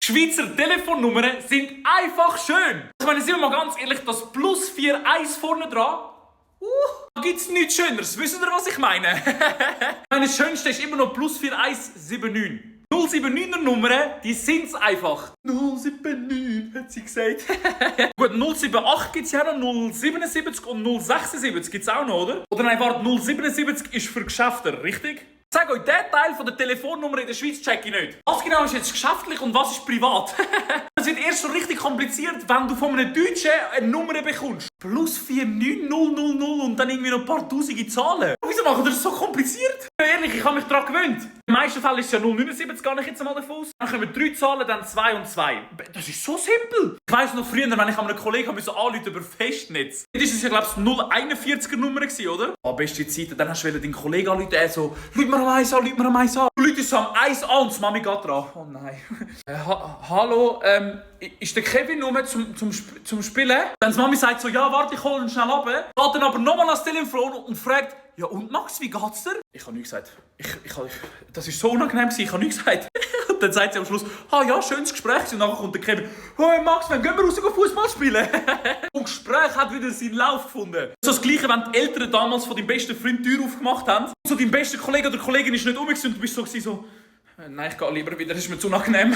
Schweizer Telefonnummern sind einfach schön. Ich meine, sind wir mal ganz ehrlich, das +41 vorne dran. Da gibt's nichts Schöneres. Wisst ihr, was ich meine? Meine schönste ist immer noch +4179. 079er Nummern, die sind's einfach. 079, hat sie gesagt. Gut, 078 gibt's ja noch, 077 und 076 gibt's auch noch, oder? Oder nein, warte, 077 ist für Geschäfte, richtig? Ich sage euch, der Teil von der Telefonnummer in der Schweiz check ich nicht. Was genau ist jetzt geschäftlich und was ist privat? Es wird erst so richtig kompliziert, wenn du von einem Deutschen eine Nummer bekommst. +49000 und dann irgendwie noch ein paar tausende Zahlen. Wieso machen das so kompliziert? Ehrlich, ich habe mich daran gewöhnt. In den meisten Fällen ist es ja 079, gar nicht jetzt einmal davon aus. Dann kommen 3 Zahlen, dann 2 und 2. Das ist so simpel. Ich weiss noch früher, wenn ich einem Kollegen anrufen über Festnetz. Das war ja, glaube ich, 041er Nummer, oder? Beste Zeit, dann hast du deinen Kollegen anrufen, so, «Ruf mir am 1 an, ruf mir am 1 an.» Du rufst so am 1 an und die Mami geht dran. Oh nein. Hallo, ist der Kevin nur zum Spielen? Dann die Mami sagt so, «Ja, warte, ich hole ihn schnell ab.» Geht dann aber nochmal ans Telefon und fragt, «Ja und Max, wie geht's dir?» Ich habe nichts gesagt. Das war so unangenehm, ich habe nichts gesagt. Und dann sagt sie am Schluss, ja, schönes Gespräch. Und dann kommt der Kevin, «Hey Max, wann gehen wir raus Fußball spielen?» Und das Gespräch hat wieder seinen Lauf gefunden. So das Gleiche, wenn die Eltern damals von deinem besten Freund die Tür aufgemacht haben. So dein bester Kollege oder Kollegin ist nicht rum und du bist so, «Nein, ich gehe lieber wieder, das ist mir zu unangenehm.»